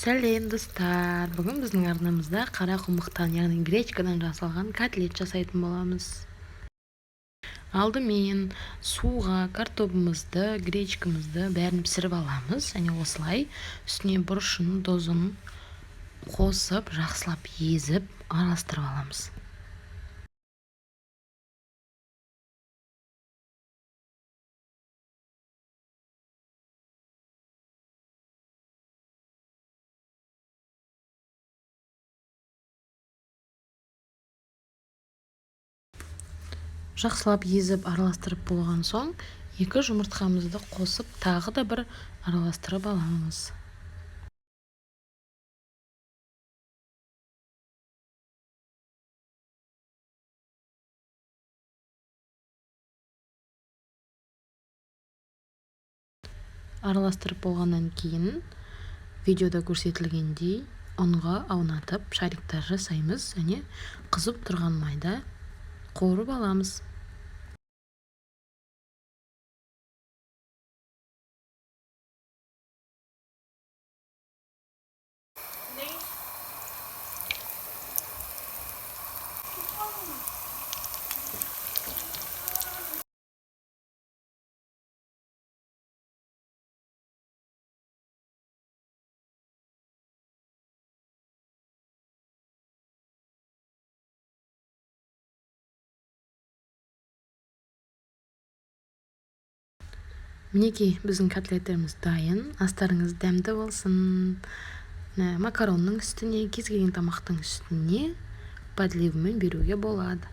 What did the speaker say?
Сәлем, достар! Бүгін біздің арнамызда қарақұмықтан, яғни гречкадан жасалған котлет жасайтын боламыз. Алдымен суға картобымызды, гречкамызды бәрін пісіріп аламыз. Және осылай үстіне бұрышын, тұзын қосып, жақсылап езіп, араластырып аламыз. Жақсылап езіп, араластырып болған соң, 2 жұмыртқамызды қосып, тағы да бір араластырып аламыз. Араластырып болғаннан кейін видеода көрсетілгендей ұнға аунатып шариктар жасаймыз және қызып тұрған майда қуырып аламыз. Мінекей, біздің котлеттеріміз дайын. Астарыңыз дәмді болсын. Макаронның үстіне, кез келген тамақтың үстіне подливімен беруге болады.